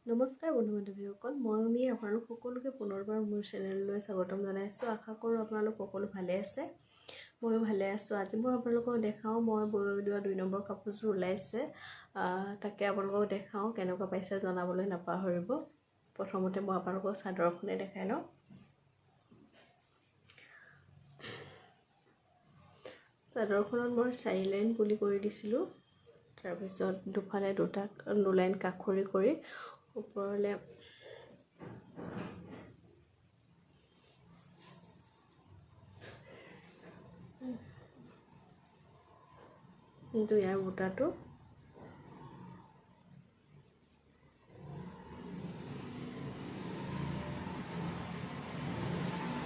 নমস্কাৰ বন্ধু বান্ধৱীসকল, মই উমি আপোনালোক সকলোকে পুনৰবাৰ মোৰ চেনেললৈ স্বাগতম জনাইছোঁ। আশা কৰোঁ আপোনালোক সকলো ভালে আছে, ময়ো ভালে আছোঁ। আজি মই আপোনালোকক দেখাওঁ, মই বৈ উলিওৱা 2 নম্বৰ কাপোৰযোৰ ওলাইছে, তাকে আপোনালোকক দেখাওঁ। কেনেকুৱা পাইছে জনাবলৈ নাপাহৰিব। প্ৰথমতে মই আপোনালোকক চাদৰখনে দেখাই লওঁ। চাদৰখনত মই 4 লাইন পুলি কৰি দিছিলোঁ, তাৰপিছত দুফালে দুলাইন কাষৰি কৰি ওপৰলৈ কিন্তু ইয়াৰ বুটাটো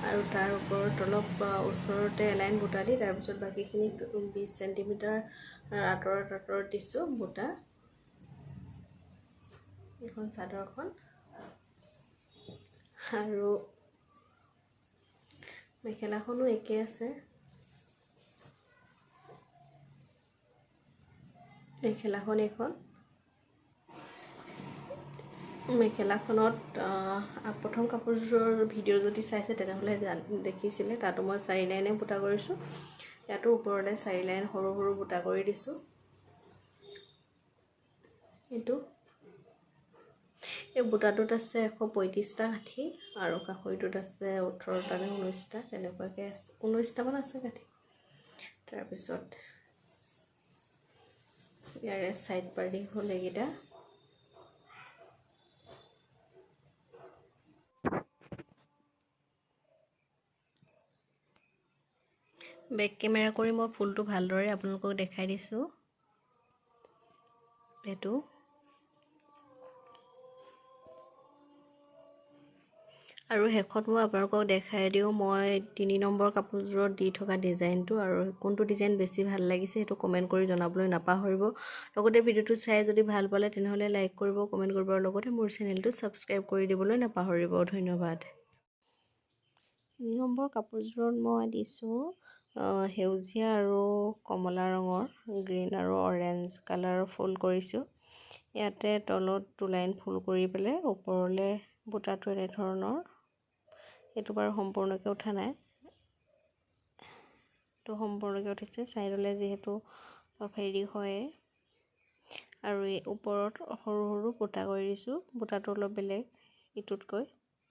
আৰু তাৰ ওপৰত অলপ ওচৰতে এলাইন বুটা দি তাৰপিছত বাকীখিনি 20 চেণ্টিমিটাৰ আঁতৰত আঁতৰত দিছোঁ বুটা। এইখন চাদৰখন আৰু মেখেলাখনো একে আছে। মেখেলাখন এইখন মেখেলাখনত প্ৰথম কাপোৰযোৰৰ ভিডিঅ' যদি চাইছে তেনেহ'লে দেখিছিলে, তাতো মই 4 লাইনে বুটা কৰিছোঁ। ইয়াতো ওপৰলৈ 4 লাইন সৰু সৰু বুটা কৰি দিছোঁ। এইটো এই বুটাটোত আছে 135টা গাঁঠি আৰু কাষৰিটোত আছে 18টা নে 19টা, তেনেকুৱাকৈ আছে, 19টামান আছে গাঁঠি। তাৰপিছত ইয়াৰে ছাইড পাৰি হ'ল এইকেইটা। বেক কেমেৰা কৰি মই ফুলটো ভালদৰে আপোনালোকক দেখাই দিছোঁ। এইটো আৰু শেষত মই আপোনালোকক দেখাই দিওঁ মই 3 নম্বৰ কাপোৰযোৰত দি থকা ডিজাইনটো আৰু কোনটো ডিজাইন বেছি ভাল লাগিছে সেইটো কমেণ্ট কৰি জনাবলৈ নাপাহৰিব। লগতে ভিডিঅ'টো চাই যদি ভাল পালে তেনেহ'লে লাইক কৰিব, কমেণ্ট কৰিব আৰু লগতে মোৰ চেনেলটো ছাবস্ক্ৰাইব কৰি দিবলৈ নাপাহৰিব। ধন্যবাদ। 3 নম্বৰ কাপোৰযোৰত মই দিছোঁ সেউজীয়া আৰু কমলা ৰঙৰ গ্ৰীণ আৰু অৰেঞ্জ কালাৰৰ ফুল কৰিছোঁ। ইয়াতে তলত 2 লাইন ফুল কৰি পেলাই ওপৰলৈ বুটাটো এনেধৰণৰ, এইটো বাৰু সম্পূৰ্ণকৈ উঠা নাই, তো সম্পূৰ্ণকৈ উঠিছে ছাইডলৈ যিহেতু অলপ হেৰি হয়। আৰু এই ওপৰত সৰু সৰু বুটা কৰি দিছোঁ, বুটাটো অলপ বেলেগ ইটোতকৈ।